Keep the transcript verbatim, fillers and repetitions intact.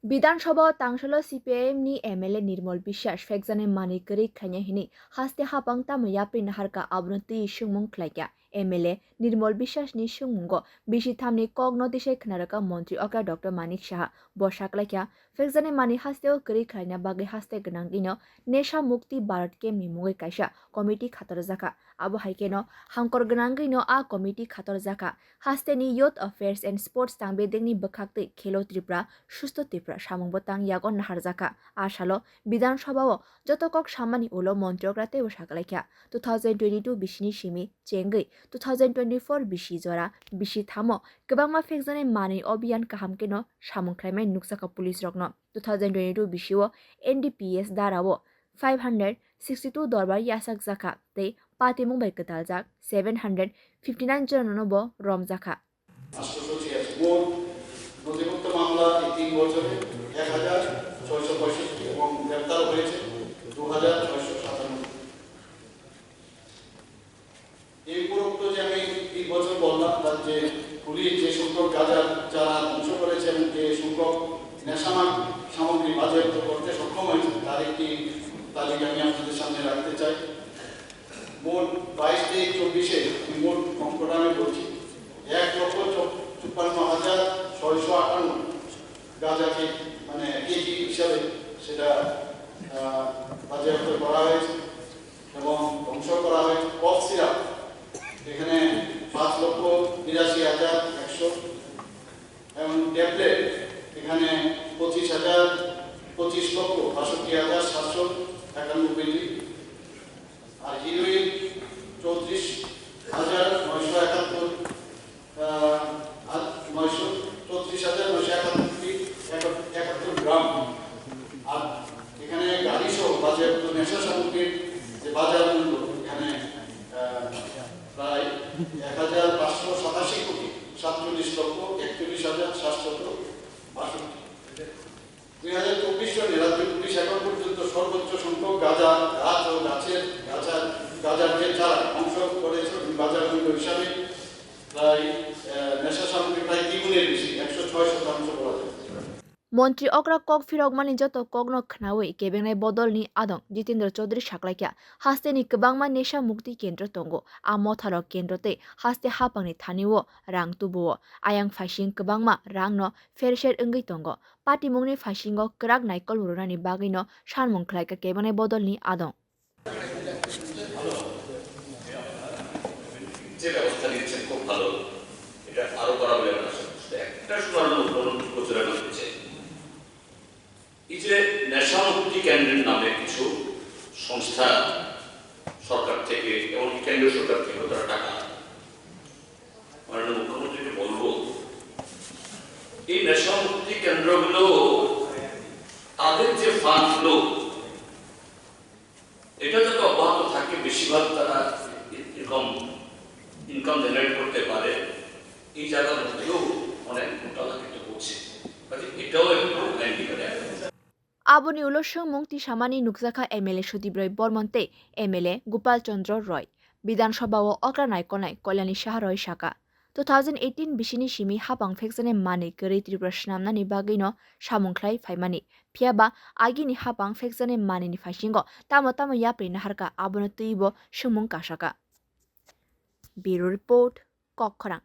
Bidhan Sabha o tangsalo C P I M ni M L A Nirmal Biswas phekjaknai manwi kwrwi khlaina hinwi haste hapang tamo yapri naharkha, abono twi swngmung khlaikha. M L A Nirmal Biswas ni swngmungo bisi thamni kok no tisai khwnarwkha montri okra Doctor Manik Saha. Bo saklaikha, phekjaknai manwi hasteo kwrwi khlaina bagwi haste gwnangwino Nesha Mukti Bharat Camp ni mungwi kaisa committee khatorjakha. Abo hai kheno hangkor gwnangwino a committee khatorjakha. Hasteni Youth Affairs and Sports tangbedekni bwkhaktwi Khelo Tripura, Susto Tripura samungbo tang yago naharjakha. A salo Bidhan Sabha o joto kok samani ulo montri okra teibo saklaikha, two thousand twenty-two bisini simi chengwi two thousand twenty-four bisi jora bisi thamo kwbangma phekjaknai manwi obiyan kaham kheno samung khlaimani nukjakha police rokno. Two thousand twenty-two bisio N D P S dara o five hundred sixty two dorbar yachakjakha tei patimung bai kwtaljak seven hundred fifty nine jora no bo romjakha. আটশোশো ছিয়াশি মোট নথিভুক্ত মামলা এই তিন বছরে এক হাজার ছয়শো পঁয়ষট্টি এবং গ্রেপ্তার হয়েছে দু হাজার ছয়শো সাতানব্বই। এই উপরোক্ত যে আমি তিন বছর বললাম, তার যে পুলিশ যে সংখ্যক গাঁজা চারা ধ্বংস করেছে এবং যে সংখ্যক নেশা সামগ্রী বাজেয়াপ্ত করতে সক্ষম হয়েছে, তার একটি তালিকা আমি আপনাদের সামনে রাখতে চাই। মোট বাইশ তেইশ চব্বিশে আমি মোট অঙ্কটা আমি বলছি, এক লক্ষ চুপ্পান্ন হাজার ছয়শো আটান্ন গাঁজাকে, মানে, কেজি হিসাবে সেটা, আহ, বাজেয়াপ্ত করা হয়েছে এবং ধ্বংস করা হয়েছে। কফ সিরাপ এখানে পাঁচ লক্ষ বিরাশি হাজার একশো এবং ট্যাবলেট এখানে পঁচিশ হাজার, পঁচিশ লক্ষ বাষট্টি হাজার সাতশো একানব্বইটি। আর হিরোইন চৌত্রিশ হাজার নয়শো একাত্তর, আহ, আর নয়শো, চৌত্রিশ হাজার নয়শো একাত্তরটি, একাত্তর গ্রাম। আর এখানে গাড়ি সহ বাজেয়াপ্ত নেশা সামগ্রীর যে বাজার মূল্য এখানে, আহ, প্রায় এক হাজার পাঁচশো সাতাশি কোটি সাতচল্লিশ লক্ষ একচল্লিশ হাজার সাতশত বাষট্টি। দুই হাজার চব্বিশ সনে রাজ্য পুলিশ এখন পর্যন্ত সর্বোচ্চ সংখ্যক গাঁজা, গাছ ও গাছের, গাঁজার, গাঁজার যে চারা ধ্বংস করেছে এবং বাজার মূল্য হিসাবে প্রায়, আহ, নেশা সামগ্রী প্রায় দ্বিগুণের বেশি, একশো ছয় শতাংশ বলা যায়। Montri okra kok phirokmani joto kokno khnaui kebengnai bodolni adong Jitendra Chaudhary saklaikha, hasteni kwbangma nesha mukti kendro tongo. A motharok kendro tei haste haphangni thanio rang tubuo. Ayang phaising kwbangma rangno pherser wngwi tongo. Patimungni phaisingo kwrak naikolmung rwnani bagwino sanmung khlaikha kebengnai bodolni adong. যে ব্যবস্থা নিচ্ছেন খুব ভালো, এটা আরো করা বলে আমরা আশা করছি। একটা শুধু আমরা অনুরোধ করতে চাই, এই যে নেশা মুক্তি কেন্দ্রের নামে কিছু সংস্থা সরকার থেকে এবং কেন্দ্রীয় সরকার থেকে তারা টাকা মাননীয় মুখ্যমন্ত্রীকে বলবো, এই নেশা মুক্তি কেন্দ্রগুলো তাদের যে ফান্ডগুলো এটা যাতে অব্যাহত থাকে, বেশিরভাগ তারা এরকম ইনকাম জেনারেট করতে পারে, এই জায়গার মধ্যেও অনেক ঘোটালা কিন্তু করছে। কাজে এটাও একটু আইন দিকে দেখা যায়। Aboni ulo swngmung tisamani nukjakha M L A Sudip Roy Bormon tei M L A Gopal Chandra Roy. Bidhan Sabha o okra naikolnai Kalyani Saha Roy sakha, two thousand eighteen bisini simi hapang phekjaknai manwi kwrwi Tripura swnamnani bagwino samung khlai phaimani. Phiyaba agini hapang phekjaknai manwini phaisingo tamo tamo yapri naharkha, abono twibo swngmung kasakha. Bureau Report, Kokkhorang.